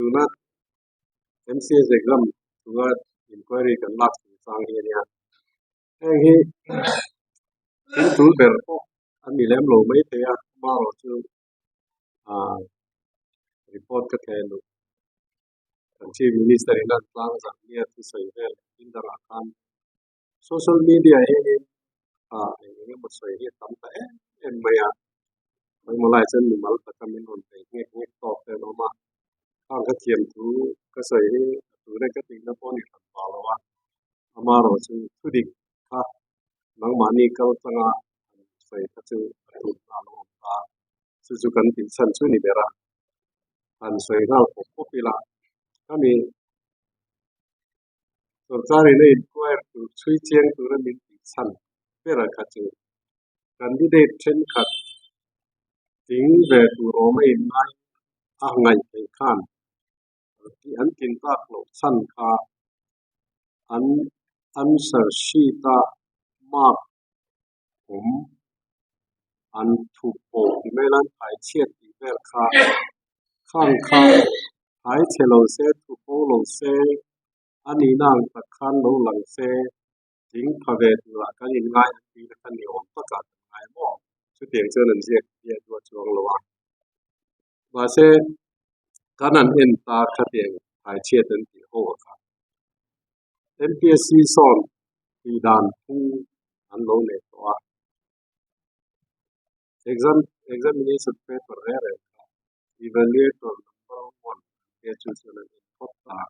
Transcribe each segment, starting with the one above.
Tuna MCS exam chunga inquiry kan lak chungchang hi a nia. Heng hi thil tul ber pawh a ni lem lo mai thei a, amaherawhchu ah report ka theh luh kan Chief Minister in a tlang zan nia thusawi vel thil dangah khan social media hianin ah eng eng emaw sawi hi a tam ta em em mai a, engemaw lai chuan mimal taka min rawn bei nghek nghek tawk te an awm a, khang ka thiam thu ka sawi hi a tuna ka tihna pawh a ni hran vang lo a, amaherawhchu thu dik kha nangmahni kal tanga an sawi kha chu a tun a lo awm ta, chu chu kan tih chhan chu a ni ber a, han sawi nghal pawp pawp ila khami Sorkarin a inquire tur chhui chiang tura min tih chhan ber a kha chu candidate thenkhat tling ve tur awm a inngai a ngaih theih khan an tlin tak loh chhan kha an answer sheet a mark awm an thup pawh ti mai la an thai chhiat tih vel kha khang kha thai chhe lo se thup bo lo se a nihna ang tak khan lo lang se tling pha ve turah kan inngai an tih na kha ni awm takah kan ngai maw chutiang chuan an ziak biak duah chuang lo a mahse kan han en ta khatiang thai chhiat an tih ho a kha. MPSC sawn tih dan phung an lo nei tawh a, exam examination paper reng reng kha evaluator number one te chu chuan an en phawt ta a,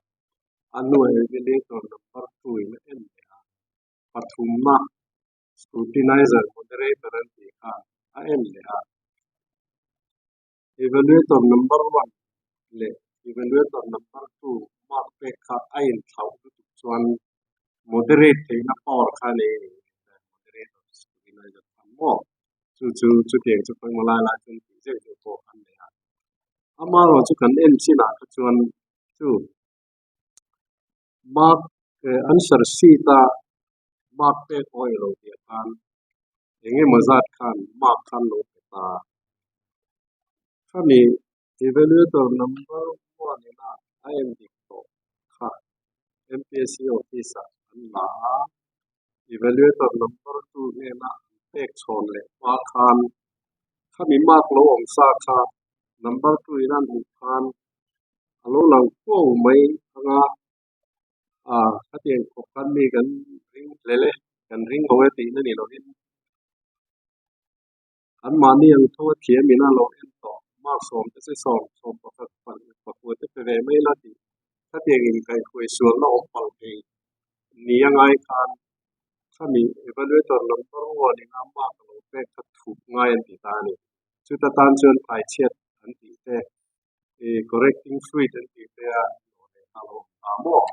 a hnuah evaluator number two in a en leh a, pathumna scrutinizer moderator an tih khan a en leh a. Evaluator number one leh evaluator number two mark pek kha a inthlauh lutuk chuan moderate theihna power kha a nei a ni moderator scrutinizer khan maw chu chu chutiang chu pawimawh lai lai chuan tih zeuh zeuh pawh an nei a amaherawh chu kan en chinah kha chuan chu mark answer sheet a mark pek awih lo tih khan eng emaw zat khan mark khan lo pe ta. Khami evaluator number one ina a en dik tawh kha MPSC office ah an la a, evaluator number two hnena an pek chhawn leh hma khan khami mark lo awm sa kha number two ina an hmuh khan a lo lang kuau mai ang a. Ah khatiang khawp khan mi kan ring hlel e, kan ring ho e tihna ni lovin anmahni ang tho a thiam in a lo en tawh mark sawm te chu sawm sawm pakhat pakua te pe ve mai la tih khatiang in kaihhruai sualna awm palh thei ni a ngai khan khami evaluator number one in a mark a lo pek kha thup ngai an ti ta a ni. Chuta tan chuan thaichhiat an tih te ih correcting fluid an tih te a hlawh leh nghal a awm ta maw?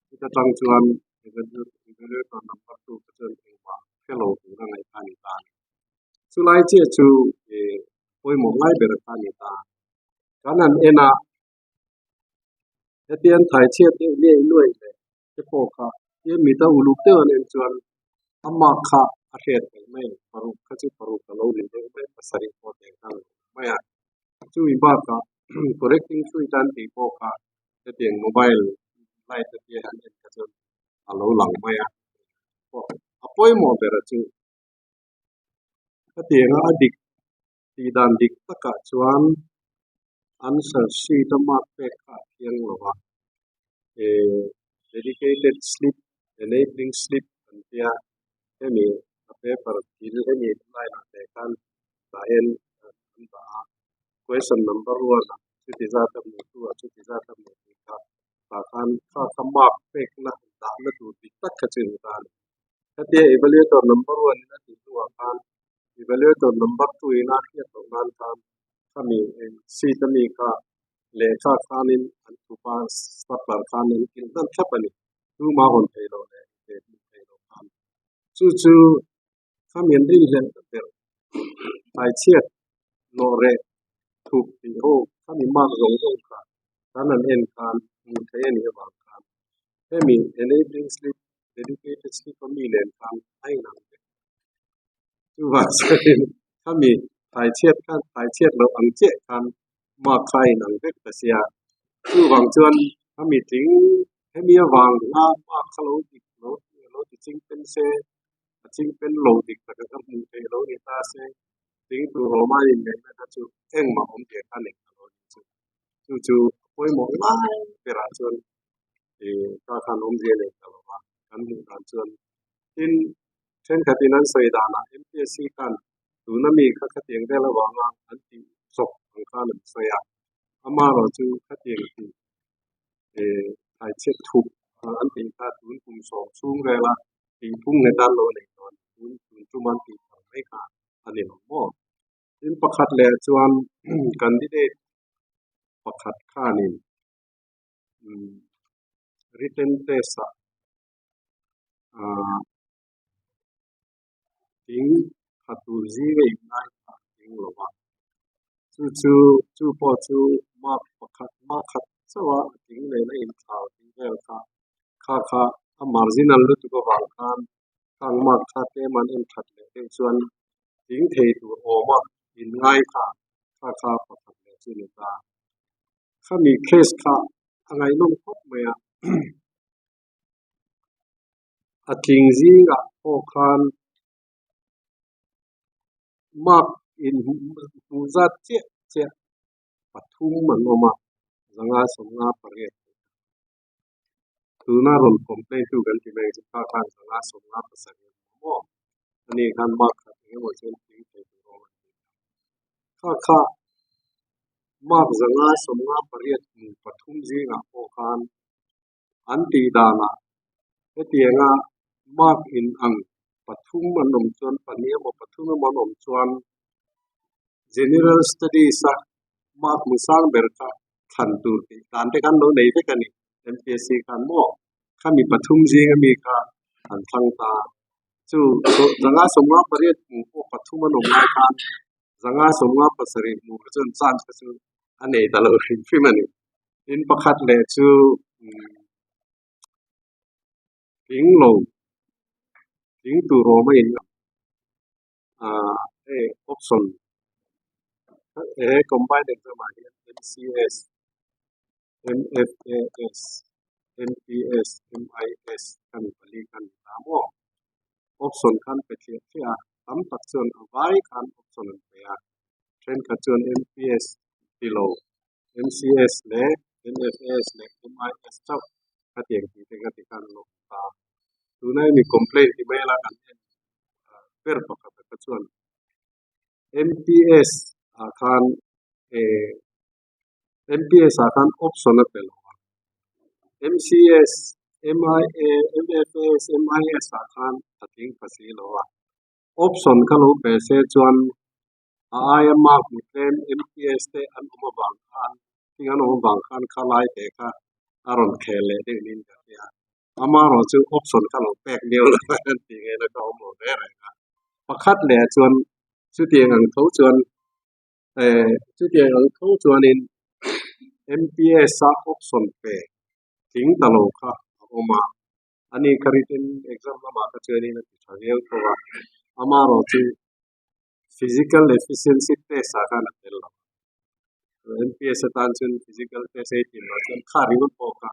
Chuta tang chuan evaluator number two te chuan engmah hre lo tur a ngaih kha a ni ta a ni. Chulai chiah chu ih pawimawh lai ber kha a ni ta. Kan han en a, hetiang thaichhiat deuh nuai nuai leh te pawh kha tia mita uluk deuh an en chuan a mark kha a hriat theih mai ang paruk kha chu paruk a lo ni deuh mai pasarih pawh teh nghal lo mai a chumi bakah correcting fluid an tih pawh kha hetiang mobile light te han en kha chuan a lo lang mai a a pawimawh ber chu hetianga a dik tih dan dik takah chuan answer sheet a mark pek kha a thiang lo a eh dedicated slip enabling slip an tia hemi a paper thil hemi line ah te khan tah hian an dah a question number one ah chuti zat a hmuh tu ah chuti zat a hmuh tih kha tah khan kha kha mark pekna dahna tur dik tak kha chu a ni ta a ni hetia evaluator number one in a tih hnuah khan Evaluator number two in a hriat loh nan khan khami seat ami kha lehkha khanin an thup a stapler khan an kilh hman thlap a ni. Tuma hawn thei lo leh ve hmuh thei lo khan chu chu khami an rinhlelh ber hmaichhiat nawh reh thup tih ho khami mark zawng zawng kha kan han en khan hmuh theih a nih avang khan hemi enabling slip dedicated slip ami nen khan a inang vek. Chuvang chuanin khami thaichhiat khan thaichhiat loh ang chiah khan mark kha a inang vek ta sia. Chuvang chuan hemi tling hemi avang kha mark kha lo dik lo lo ti ching pen se, a ching pen lo dik taka ka hmuh theih lo ni ta se, tling tur awm a inneihna kha chu engmah awm ve kha nei ta lo a nih chu. Chu chu a pawimawh lai berah chuan ih kha khan awmzia nei ta lo va, kan hmuh dan chuan. Tin, thenkhatin an sawi danah MPSC khan tuna mi kha khatiang vel avanga an tih chawp ang khan an sawi a, amaherawhchu khatiang tih eh thlaichhiat thup an tih kha tun kum sawm chhung vela tihphung nghet an lo nei tawh a ni. Tun tun tum an tih thar mai kha a ni lo maw? Tin pakhat leh chuan candidate pakhat khanin written test ah ah thing tha tur zinga in ngai kha a tling lo va, chu chu chu pawh chu mark pakhat mark khat chauh a a tling leh na inthlau tih vel kha kha kha a marginal lutuk avang khan khang mark kha tlem an en that leh deuh chuan tling thei tur awm a in ngai kha kha kha pakhat leh chu ni ta. Khami case kha a ngaihnawm khawp mai a. A tling zingah pawh khan mark in hmuh zat chiah chiah pathum an awm a, zanga sawmnga pariat tuna rawn complain tu kan ti mai chu kha khan zanga sawmnga pasarih an awm maw? Ani khan mark khat engemaw chuan tling thei tur awm an ti ta. Kha kha mark zanga sawmnga pariat hmu pathum zingah pawh khan An tih danah hetianga mark in ang pathum an awm chuan pahnih emaw pathum emaw an awm chuan General Studies a mark hmu sang ber kha thlan tur tih dan te khan lo nei vek a ni. MPSC khan maw khami pathum zinga mi kha an thlang ta. Chu zanga sawmnga pariat hmu pawh pathum an awm lai khan zanga sawmnga pasarih hmu kha chuan chance kha chu a nei ta lo hrim hrim a ni. Tin pakhat leh chu tling lo tling tur awm a in ah hei option he combined exam ah hian M_C_S M_F_A_S M_P_S M_I_S kha mi pali kha an ni ta maw option khan pe thliah thliah a tam tak chuan a vai khan option an pe a thenkhat chuan M_P_S ti lo. MCS leh MFS leh MIS chauh khatiang tih te kha ti khan an awm ta. Tuna hemi complaint ti mai la kan en ber pakhat ah kha chuan MPS ah khan eh MPS ah khan option a pe lo a, MCS, MIA, MFS, MIS ah khan a tling pha si lo a, option kha lo pe se chuan A aia mark hmu tlem MPS te an awm avang khan thing an awm avang khan kha lai te kha a rawn khel leh deuh niin ka hria. Amaherawh chu option kha lo pek miau lo a an tih ngei na ka awm lo ve reng a. Pakhat leh chuan chutiang ang tho chuan eh chutiang ang tho chuanin MPS a option pe tling ta lo kha a awm a. Ani kha written exam lamah kha chuanin a ti tha viau tho a. Amaherawh chu Physical efficiency test ah khan a tel lo. MPS atan chuan physical test ei tih loh chuan kha ringawt pawh kha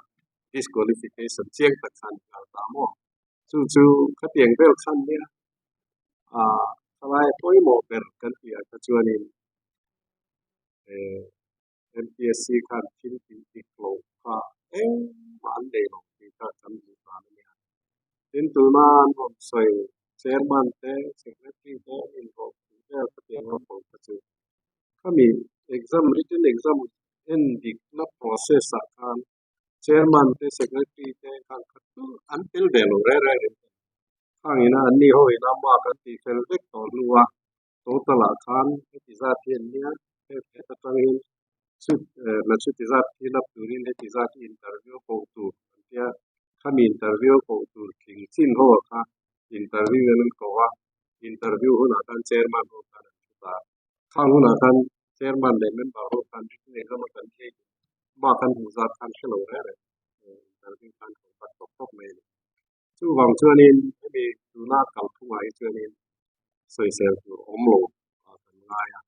disqualification chiang tak khan a kal ta maw? Chu chu khatiang vel khan nia ah thalai pawimawh ber kan tih ah kha chuanin eh MPSC khan thil tih dik lo kha engmah an nei lo tih kha kan hmuh dan a nia. Tin tuna an rawn sawi chairman te secretary te an inrawh tih vel ka tih ang pawh kha chu khami exam written exam en dikna process ah khan chairman te secretary te khan kha chu an tel ve lo reng reng em. Khang ina an ni ho ina mark an tih fel vek tawh hnu a total ah khan heti zat hi an nia heti atangin chut na chuti zat fill up turin heti zat hi interview koh tur an tia khami interview koh tur tling chin ho ah kha interview in an ko a interview hunah khan chairman ho khan an thu ta khang hunah khan chairman leh member ho khan written exam a kan ei mark an hmuh zat khan hrelo reng reng interview khan ko ta tawp tawp mai a ni. Chuvang chuanin hemi tuna kalphungah hi chuanin sawisel tur awm lo ah kan ngai a.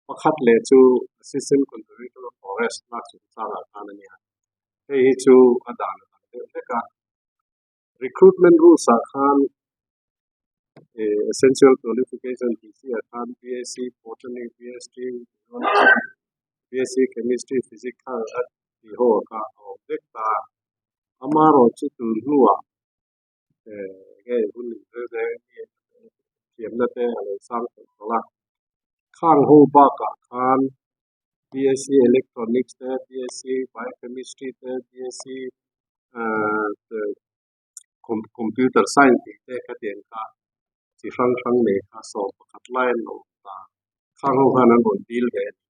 Pakhat leh chu Assistant Conservator of Forest lak chungchangah khan a nia. Hei hi chu a dan a dang deuh hlek a. Recruitment rules ah khan essential qualification tih chi ah khan BSc Botany, BSc Zoology, BSc Chemistry, Physics kha a tih ho ah kha a awm vek ta a. Amaherawhchu tun hnuah hei hun thiamna te a lo sang tawh tawh a. Khang ho bakah khan BSc Electronics te, BSc Biochemistry te, BSc Computer Science tih te khatiang kha chi hrang hrang nei kha 11 lai an lo awm ta. Khang ho khan an rawn dil ve a ni.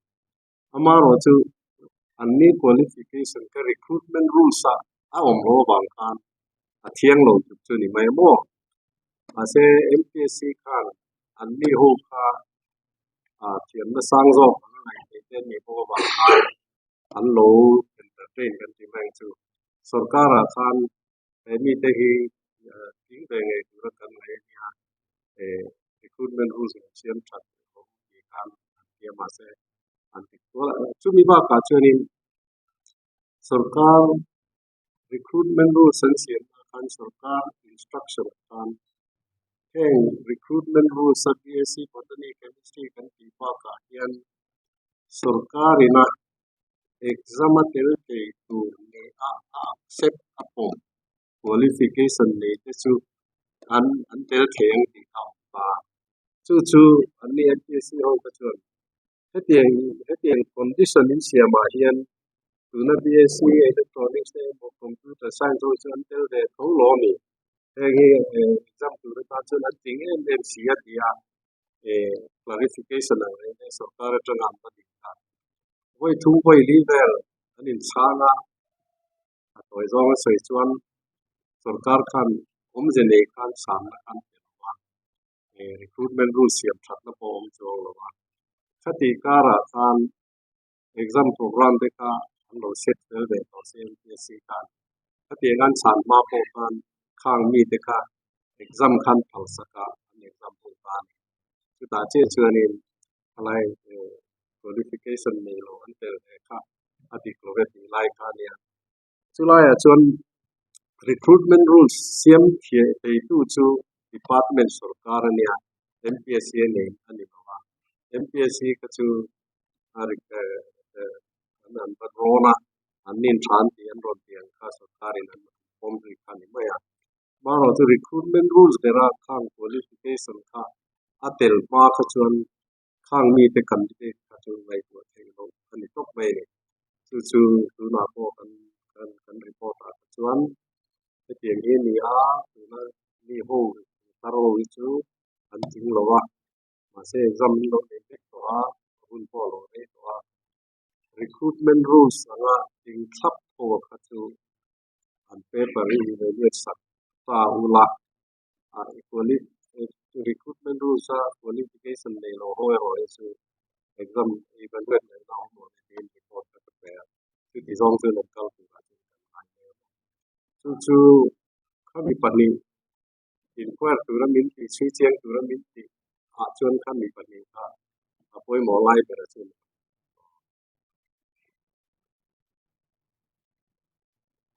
Amaherawhchu an ni qualification kha recruitment rules ah a awm lo avang khan a thiang lo tluk chu a ni mai a maw? Mahse MPSC khan an ni ho kha thiamna sang zawk an ngaih theih te an nih bawk avang khan an lo entertain kan tih mai ang chu. Sorkarah khan he mite hi tling ve ngei tura kan ngaih a nia, recruitment rules an siam that rawh tih khan an ti a mahse an ti kual a. Chumi bakah chuanin sorkar recruitment rules an siam ah khan sorkar instruction ah khan heng recruitment rules a BSc Botany Chemistry kan tih bakah hian sorkar ina exam a tel thei tur leh a a accept a pawm qualification nei te chu an an tel thei ang tih kha a awm ta. Chu chu an ni MPSC ho kha chuan hetiang hetiang condition in siamah hian tuna BSc Electronics te emaw Computer Science ho chu an tel ve tho lo a ni. Heng hi exam tur atan chuan an tling em em si a ti a clarification ang reng te sorkar atanga an va dik ta. Vawi thum vawi li vel an inchhang a, a tawi zawnga sawi chuan sorkar khan awmze nei khan chhanna khan pe lo a, recruitment rule siam thatna pawh a awm chuang lo a. Khatih karah khan exam program te kha an lo set fel ve tawh se MPSC khan. Khatiang an chhan hma pawh khan khang mite kha exam khan phalsak a an exam ho ta a ni. Chutah chiah chuanin Khalai qualification nei lo an tel ve kha a dik lo ve tih lai kha a nia. Chulaiah chuan recruitment rules siam thieh theitu chu department sorkar a nia, MPSC a nei a ni lo a. MPSC kha chu a an an va rawn a, an inthan tih an rawn tih ang kha sorkarin an pawm zui kha a ni mai a. Hmarawh chu recruitment rules bera khang qualification kha a tel hma kha chuan khang mite candidate kha chu ngaihtuah theih loh a ni tawp mai a ni. Chu chu tunah pawh kan kan kan report ah kha chuan hetiang hi a ni a, tuna mi ho tar ho hi chu an tling lo a, mahse exam an lo nei vek tawh a, hun pawh a lo rei tawh a. Recruitment rules anga tling thlap ho kha chu an paper hi evaluate sak ta ula a recruitment rules a qualification nei lo ho erawh hi chu exam evaluate leh na awm lo niin report ka pe a, chuti zawng chuan an kal turah chuan kan ngai mai a ni. Chu chu khami pahnih inquire tura min tih chhui chiang tura min tih ah chuan khami pahnih kha a pawimawh lai ber a chu a ni.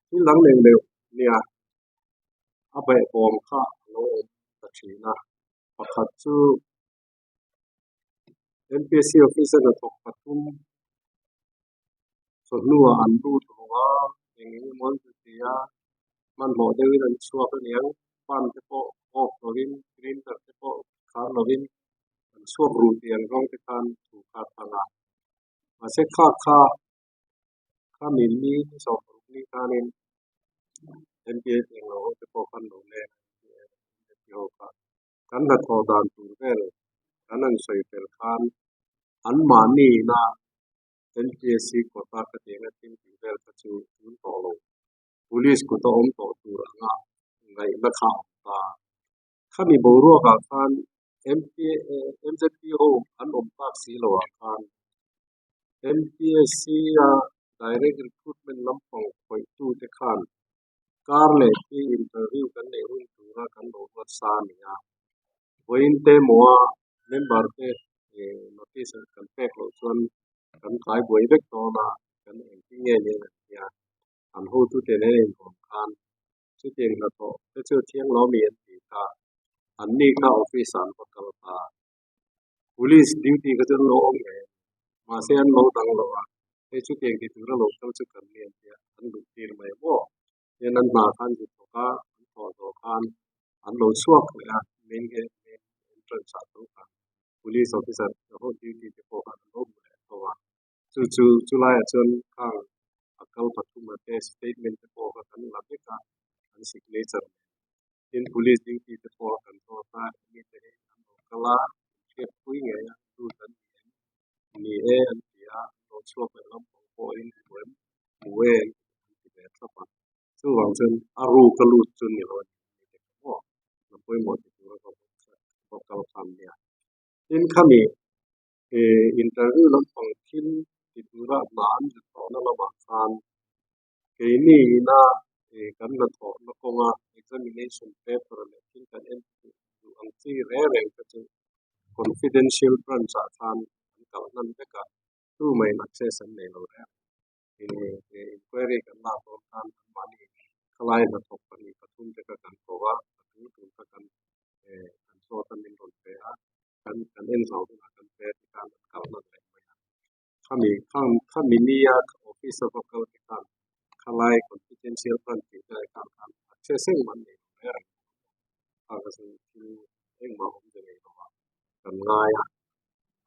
Thil dang leng deuh nia a behbawm kha a lo awm ta thin a, pakhat chu MPSC office a hnathawk pathum chawhnuah an lut ru a, eng eng emaw an ti ti a, hmanhmawh deuhin an chhuak aniang, fan te pawh off lovin printer te pawh khar lovin an chhuak ru tih ang zawng te khan thu kha a thang a. Mahse kha kha kha mi ni 16 ni khanin MPA englo ho te pawh khan lo leng a MPA ho kha kan hnathawh dan tur vel kan han sawi fel khan anmahni ina MPSC quota ka tih anga thil tih vel kha chu tun tawh lo police kut a awm tawh tur anga ngaihna kha a awm ta. Khami boruakah khan MZP ho an awm tak si loah khan MPSC a direct recruitment lampang khawihtute khan kar leh khi interview kan neih hun tura kan lo ruat sa a ni a. Vawiin te maw a member te notice kan pek loh chuan kan tlai buai vek dawn a, kan engtin nge ni an ti a. An hotute nen a inkawm khan chutiang hnathawh te chu thiang lo mi an tih kha an ni kha office ah an va kal ta. Police duty kha chu an lo awm ngei a, mahse an lo dang lo a, hei chutiang ti tura lo kal chu kan ni an tia, an luh tir mai maw? Tin an hna khan zu thawk a, an thawh zawh khan an lo chhuak leh a, main gate main entrance ah tho khan police officer ho duty te pawh khan an lo hmu leh tho a, chu chu chulaiah chuan khang a kal pathuma te statement te pawh kha kan la vek a, an signature nen. Tin police duty te pawh kan zawt a, mite hi an lo kal a, hriatpui ngei a, lut an ni em? Ni e an ti a, an lo chhuak leh lampang pawhin hmu em? Hmu e an ti ve thlap a. Chuvang chuan a ruk a lut chu ni lo a ni te kha maw hna pawimawh ti tura va va kal khan nia. Tin khami interview lampang thil ti tura hna an zut tawhna lamah khan keini ina kan hnathawhna kawnga examination paper leh thil kan en duh ang chi reng reng te chu confidential branch ah khan an kal hnan vek a, tumah in access an nei lo reng. Inquiry kan lak dawn khan anmahni khalai hnathawk pahnih pathum te kha kan ko a, a tul tul kha kan kan zawt a min rawn pe a, kan kan en zau hunah kan pe ti khan an kal hnan leh mai a. Khami khang khami nia office a va kal te khan khalai confidential branch tih te khan khan access engmah an nei lo reng reng a, kha chu thil engmah awm ve ngei lo a kan ngai a.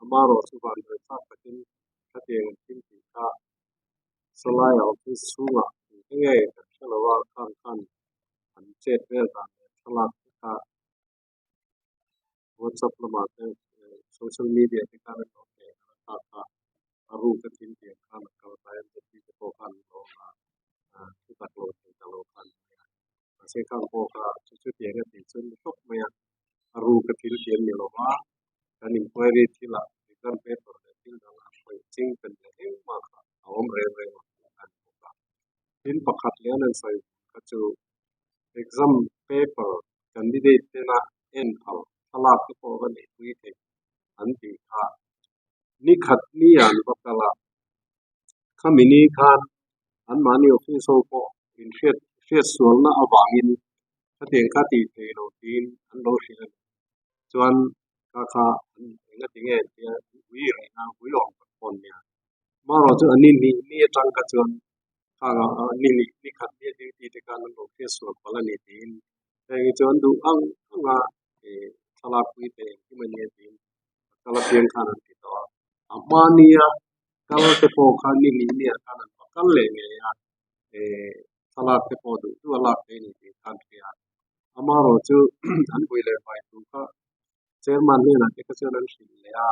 Amaherawh chu van rei thlak takin khatiang an thil tih kha sawlaiah office chhungah engte nge kan hre lo a, khang khan an chet vel dan leh thlalak te kha WhatsApp lamah te social media te khan an lo thei a kha kha a ruk a thil tih ang khan a kal ta em te pawh khan an lo awm a, thu tak lo thei ta lo khan a ni a. Mahse khang pawh kha chu chutiang a tih chuan ni tawp mai a, a ruk a thil tih an ni lo va, kan inquiry thilah exam paper leh thil dang a khawih ching pen leh engmah kha a awm reng reng lo tih a ni bawk a. Tin pakhat leh an han sawi kha chu exam paper candidate tena en phal thlalak te pawh va neihpui theih an tih kha ni khat ni ah an va kal a, khami ni khan anmahni office ho pawh inhriat hriatsualna avangin khatiang kha tih theih loh tiin an lo hrilh a ni. Chuan kha kha an engati nge tia an ui reng a, ui awm tak pawh an nia. Amaherawhchu chu an ni hnih ni atang kha chuan khang ah ni hnih ni khat ni a duty te khan an lo hriatsual palh a ni tiin heng hi chu an duh ang ang a ih thlalak pui te engkim a nia tiin a kal apiang khan an ti tawh a. A hma nia kal te pawh kha ni hnih ni ah khan an va kal leh ngei a ih thlalak te pawh duh duh a lak theih a ni tih khan hria a. Amaherawhchu chu an vui leh vai tur kha chairman hnenah te kha chuan an hrilh leh a,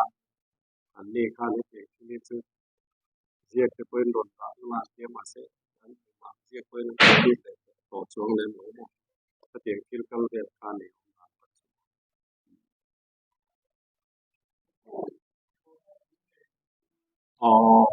an ni khan hetiang thil hi chu ziak te pawhin rawn dah hlawm a tia mahse an engmah ziak pawhin an rawn lut leh tawh chuang lem lo maw hetiang thil kal vel kha a nei awm dan tak chu. Aww.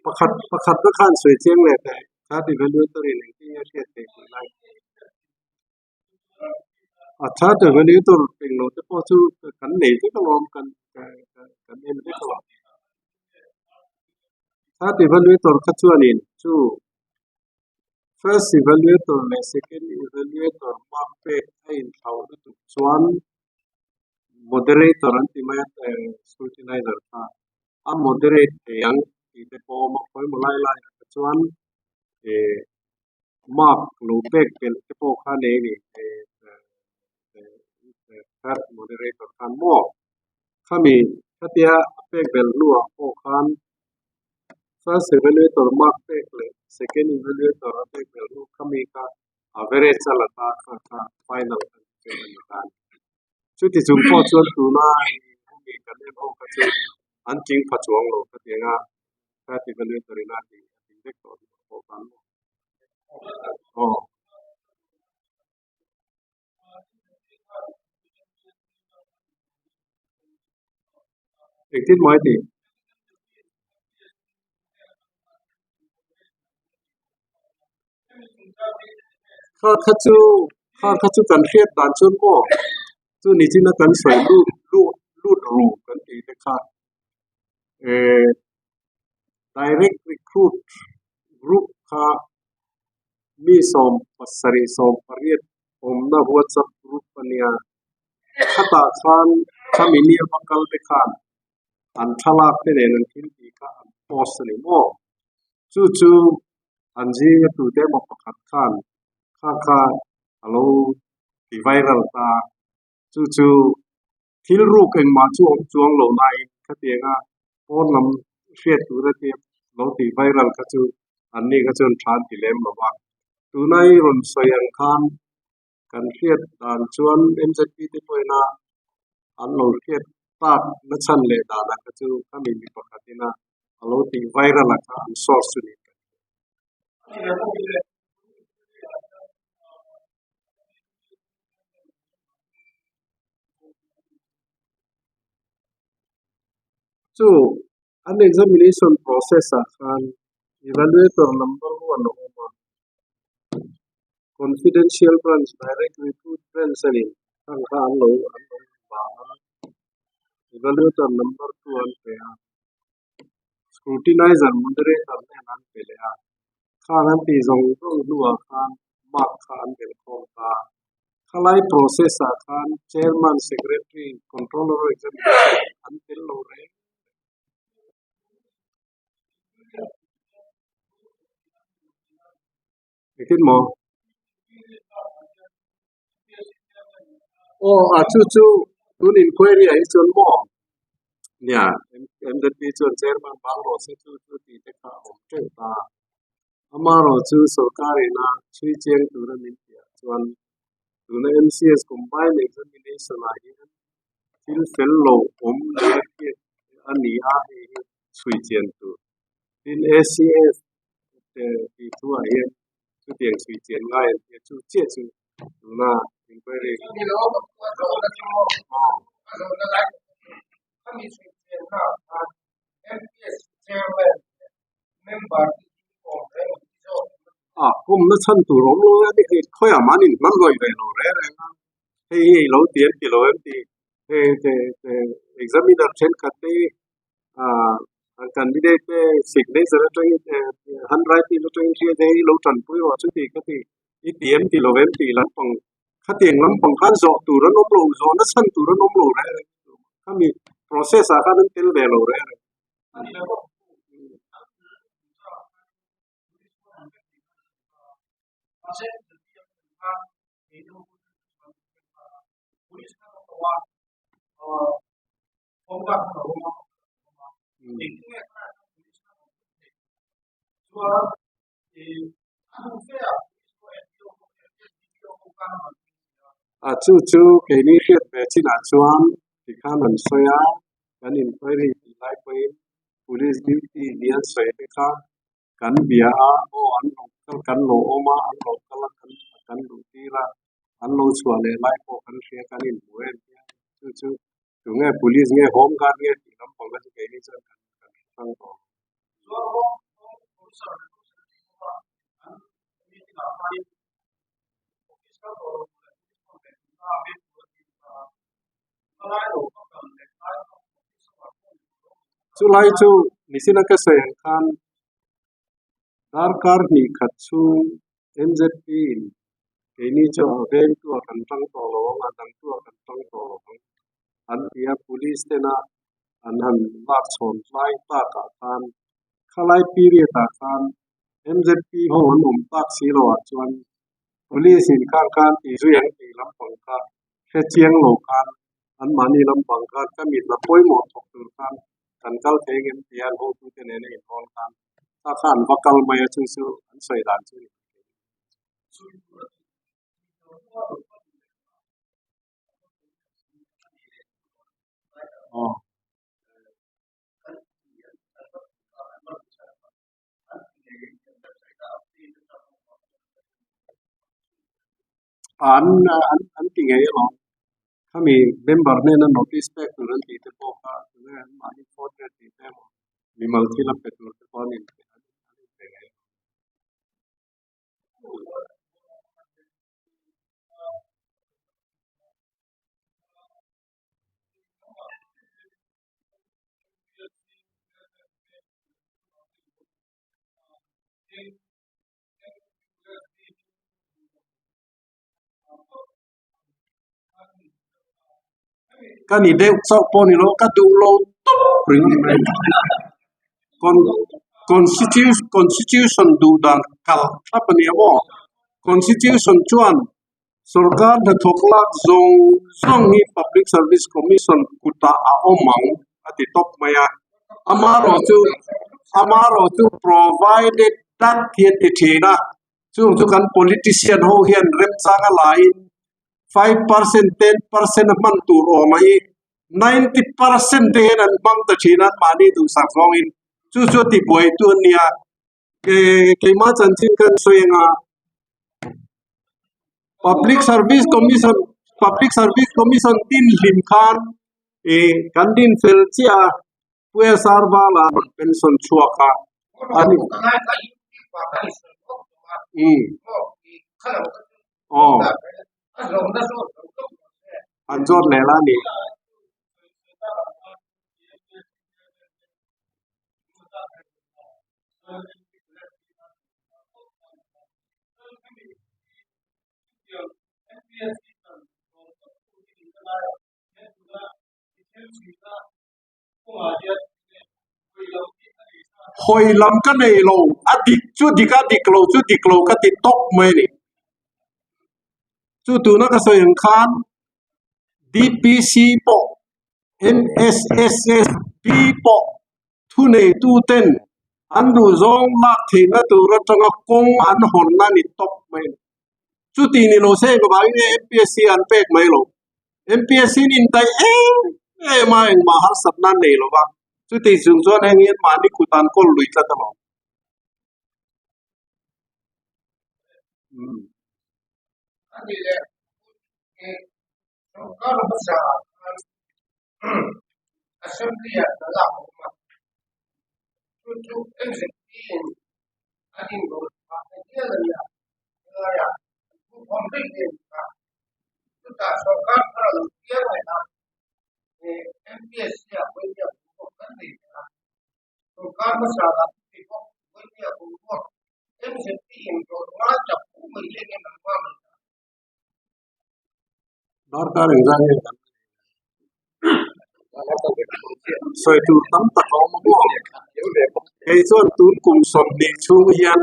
Pakhat pakhat na khan sawi chiang leh teh third evaluator in engtin nge a hriat theih tih lai. A third evaluator englo te pawh chu kan nei vek alawm kan kan en vek alawm. Third evaluator kha chuanin chu first evaluator leh second evaluator mark pek a inthlauh lutuk chuan moderator an ti mai a scrutinizer kha a moderate thei ang tih te pawh a awm a khawimaw lai lai ah te chuan ih mark lo pek belh te pawh kha nei a ni third moderator khan maw khami khatia a pek belh hnuah pawh khan first evaluator mark pek leh second evaluator a pek belh hnu khami kha average a la ta kha kha final a ni chu a ni ta a ni. Chuti chung pawh chuan tuna hemi kan en ho kha chu an tling pha chuang lo khatiang a third evaluator in a tih a tih vek tawh hnuah pawh khan maw. Aw. Engtin mai tih? Kha kha chu kha kha chu kan hriat dan chuan maw chu ni china kan sawi lut lut lut ru kan tih te kha eh direct recruit group kha mi sawm pasarih sawm pariat awmna whatsapp group a nia khatah khan khami nia va kal te khan an thlalak te nen an thil tih kha an post a ni maw chu chu an zinga tute emaw pakhat khan kha kha a lo ti viral ta chu chu thil ruk engmah chu awm chuang lo nain khatianga pawn lam hriat tura te lo tih viral kha chu an ni kha chuan tha an ti lem lo va tuna i rawn sawi ang khan kan hriat dan chuan M_Z_P te pawhin a an lo hriat tak na chhan leh danah kha chu khami mi pakhat ina a lo tih viral a kha an source chu ni. Chu an examination process ah khan evaluator number one a awm a, confidential branch direct recruit branch a ni khang kha an lo an lo va a, evaluator number two an pe a, scrutinizer moderator nen an pe leh a, khang an tih zawng zawng hnuah khan mark kha an belh khawm ta a, khalai process ah khan chairman secretary controller examination an tel lo reng. Engtin maw? Aw a chu chu tun inquiry ah hi chuan maw? Nia M_Z_P chuan chairman bang rawh se chu chu tih te kha a awm teuh ta. Amaherawh chu sorkar ina chhui chiang tura min tih ah chuan tuna M_C_S combined examination ah hian thil fel lo awm leh hriat a ni a hei hi chhui chian tur. Tin A_C_F tih thu ah hian chutiang chhui chian ngai an tia chu chiah chu tuna inquiry a pumna chhan tur awm lo a ni hei khawiah mahni hman rawih ve lo reng reng a hei hi ilo ti em ti lo em ti hei examiner thenkhat te ah an candidate te signature atangin handwriting atangin hriat hei hi lo tanpui rawh chu tih ka ti i ti em ti lo em tih lampang khatiang lampang khan zawh tur an awm lo zawhna chhan tur an awm lo reng reng khami process ah khan an tel ve lo reng reng. A chu chu keini hriat ve chinah chuan tikhan an sawi a, kan inquiry tih lai pawhin police duty ni an sawi te kha kan bia a, aw an lo kal kan lo awm a, an lo kal a kan kan luh tir a, an lo chhuah leh lai pawh kan hria kan inhmu em tia chu chu tunge police nge home guard nge tih lampang kha chu keini chuan kan kan hre hrang tawh. Chulai chu Nisina ka sawi ang khan darkar hnih khat chhung M_Z_P in keini chu a vengtu ah kan tang tawh lo ang a dangtu ah kan tang tawh lo ang an ti a police tena an han lak chhawn tlai tak ah khan khalai period ah khan M_Z_P ho an awm tak si lo ah chuan police in khang khan tih zui ang tih lampang kha hre chiang lo khan anmahni lampang khan ka mit la pawimawh thawk tur khan kan kal thei ngem tih an hotute nena inhawn khan kha kha an va kal mai a chu chu an sawi dan chu a ni. Aw. An an an ti ngei alawm. Khami member hnena notice pek tur an tih te pawh kha tunge an mahni fourth grade tih te emaw mimal thil a pe tur te pawh an inpe an inpe ngei ang. Ka ni deuh chauh pawh ni lo ka duh lo tawp ringawt mai con constitution constitution duh dan kal thlap a nia maw constitution chuan sorkar hnathawk lak zawng zawng hi public service commission kutah a awm ang a ti tawp mai a amaherawhchu amaherawhchu provided that hi an ti thin a. Chung chu kan politician ho hian remchang a laiin 5%, 10% a hman tur awm a hi 90% te hian an hmang ta thin a, anmahni duhsak zawngin chu chu a tibuai tu an nia. Keimah chanchin khan sawi anga Public Service Commission Public Service Commission din hlim khan ih kan din fel chiah a. USR vala rawn pension chhuak a a ni. Umm aw an zawt leh la ni. Hawi lam ka nei lo, a dik chu dik a, dik lo chu dik lo ka ti tawp mai a ni. Chu tuna ka sawi ang khan DPC pawh NSSSB pawh thuneitu ten an duhzawng lak theihna tur atanga kawng an hawnna a ni tawp mai a ni. Chuti ni lo se engvangin nge MPSC an pek mai lo? MPSC in indaih em em a, engmah harsatna an nei lo va, chuti chung chuan heng hian mahni kut an kawl lui tlat alawm. Assembly ah hna lak a awm a, chu chu MZP in an inrawl phah ta hial a nia, helaiah an thu khawm daih daih a ni ta. Chutah sorkar thar a lo piang leh a, MPSC ah Vawinia boruak kan nei leh a, sorkar hmasa lah chuti bawk Vawinia boruak MZP inrawl ngai tak hu mai hi enge an hma mai ta. Darkar engzah nge kan sawi tur tam tak a awm a maw? Kei chuan tun kum 20 chhung hian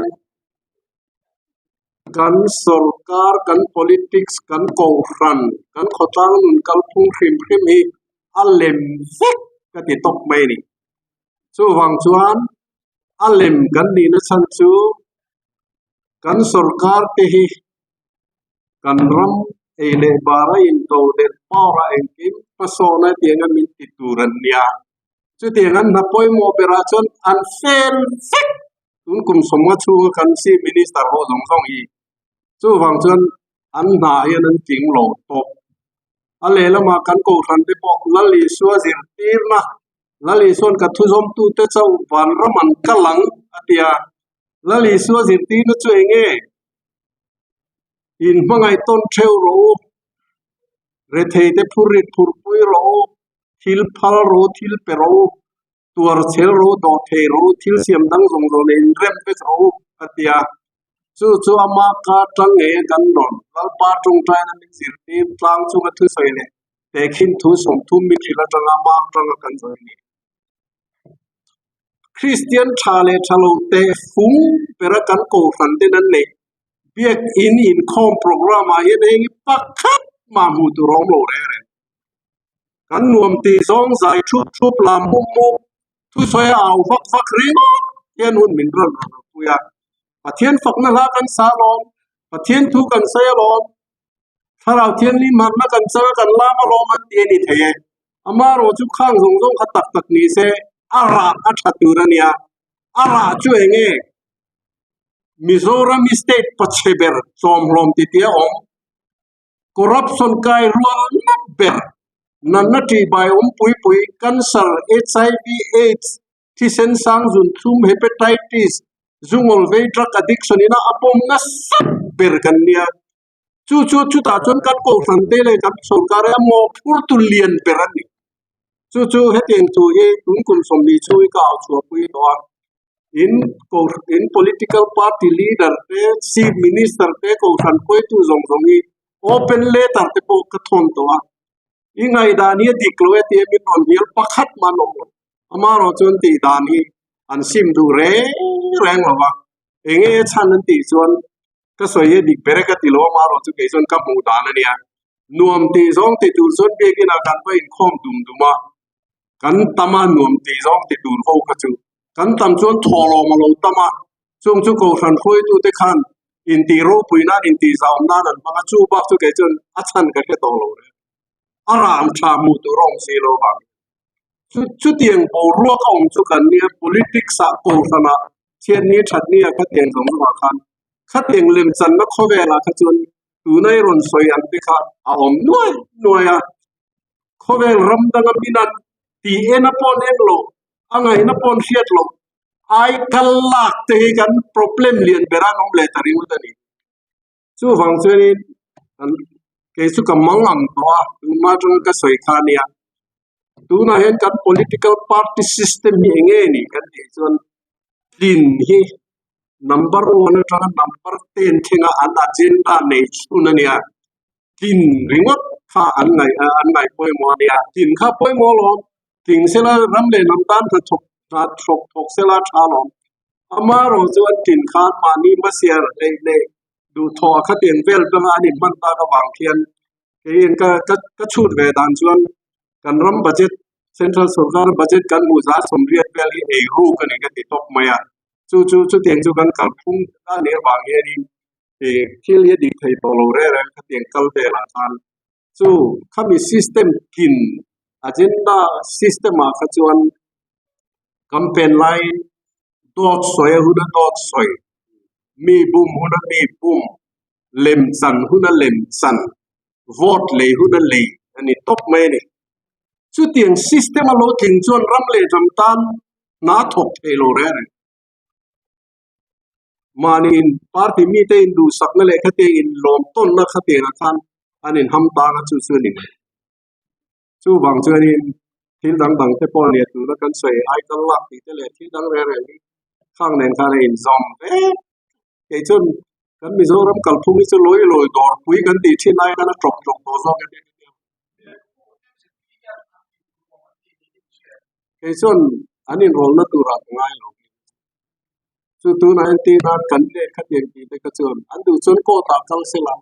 kan sorkar, kan politics, kan kohhran, kan khawtlang nun kalphung hrim hrim hi a lem vek ka ti tawp mai a ni. Chuvang chuan a lem kan nihna chhan chu kan sorkar te hi kan ram ei leh bar a into delh power a engkim hmasawn a tiang a min ti tur an nia. Chutiang an hna pawimawh berah chuan an fel vek tun kum 50 chhunga kan chief minister ho zawng zawng hi. Chuvang chuan an hna hian an tling lo tawp. A lehlamah kan kohhran te pawh Lal Isua zirtirna, Lal Isua'n ka thuzawmtute chauh vanram an kal ang a ti a. Lal Isua zirtirna chu eng nge? In hmangaih tawn theuh rawh u, rethei te phurrit phurpui rawh u, thil phal rawh u, thil pe rawh u, tuar chhel rawh u, dawh thei rawh u, thil siam dang zawng zawng leh inrem vek rawh u, a ti a. Chu chu ama ka tang ngei a kan rawn Lalpa tawngtaina min zirtir tlang chunga thusawi leh tehkhin thu 30 min hrilh atanga ama atanga kan sawi a ni. Kristian tha leh tha lo teh fung bera kan kohhran ten an neih Biakin inkhawm program ah hian heng hi pakhat mah hmuh tur a awm lo reng reng. Kan nuam tih zawng zai thup thup lam mum mum thusawi a au vak vak ringawt hian hun min rawn rawn rawn pui a. Pathian fakna hla kan sa alawm, Pathian thu kan sawi alawm, Thlarau Thianghlim harhna kan chang a kan lam alawm an ti a ni thei e. Amaherawh chu khang zawng zawng kha tak tak ni se a rah a tha tur a nia. A rah chu eng nge? Mizoram state pachhe ber chawmhlawm ti tia awm. Corruption kai rual ngat ber natna ṭihbai awm pui pui cancer, HIV, aids, thisen sang zun thlum, hepatitis, zungawl vei, drug addiction ina a pawm nasa ber kan nia. Chu chu chutah chuan kan kohhran te leh kan sorkar hi a mawhphur tu lian ber a ni. Chu chu hetiang thu hi tun kum 20 chhung hi ka au chhuahpui tawh a. In in political party leader te chief minister te kohhran hruaitu zawng zawng hi open letter te pawh ka thawn tawh a. I ngaihdan hi a dik lo e tia min rawn hnial pakhat mah an awm lo. Amaherawh chuan tih dan hi an sim duh reng reng lo va. Enge chhan an tih chuan ka sawi hi a dik ber e ka ti lo amaherawh chu kei chuan ka hmuh dan a nia. Nuam tih zawng ti tur chuan biakin ah kan va inkhawm dum dum a, kan tam a nuam tih zawng ti tur ho kha chu kan tam chuan thawhlawm a lo tam a, chung chu kohhran hruaitute khan intih ropui nan intih zauh nan an hmang a, chu bak chu kei chuan a chhan ka hre tawh lo reng. A ram tha hmuh tur a awm si lo vang. Chu chutiang boruak a awm chu kan nia politics ah kohhran ah chhiatni thatni ah khatiang zawng zawng ah khan khatiang lemchanna khawvel ah kha chuan tuna i rawn sawi ang te kha a awm nuai nuai a. Khawvel ram danga min an tih en a pawn en loh a ngaihna pawn hriat loh ai kal lak te hi kan problem lian ber a an awm leh ta ringawt a ni. Chuvang chuanin kan kei chu ka mang ang tawh a tunhma atanga ka sawi kha ania tunah hian kan political party system hi eng nge ni kan tih chuan tlin hi number one atanga number ten thlenga an agenda nei chhun ania tlin ringawt kha an ngaih an ngaih pawimawh ania tlin kha pawimawh alawm tling sela ram leh hnam tan hnathawk hnathawk thawk sela tha alawm. Amaherawh chuan tin khan mahni hmasiar hleih leh duhthawh a khatiang vel banga an inhman tak avang khian keiin ka ka ka chhut ve dan chuan kan ram budget central sorkar budget kan hmuh zah 80 vel hi ei ruk a ni ka ti tawp mai a chu chu chutiang chu kan kalphung a nih avang hianin ih thil hi a dik thei tawh lo reng reng khatiang kal velah khan chu khami system kin agenda system ah kha chuan campaign laiin dawt sawi a huna dawt sawi mi bum huna mi bum lem chan huna lem chan vote lei huna lei a ni tawp mai a ni chutiang system a lo tling chuan ram leh ram tan hna thawk thei lo reng reng. Mahniin party mite induhsakna leh khatiang inlawm tawnna khatiangah khan an inham tang a chu chu a ni mai. Chuvang chuanin thil dang dang te pawh nia tuna kan sawi ai kal lak tih te leh thil dang reng reng hi khang nen khan a inzawm vek. Kei chuan kan Mizoram kalphung hi chu lawi lawi dawrpui kan tih thin lai khan a tawp tawp tawh zawk em em. Kei chuan an inrawlna turah ka ngai lo. Chu tunah hian tina kan let khatiang tih te kha chuan an duh chuan court ah kal sela.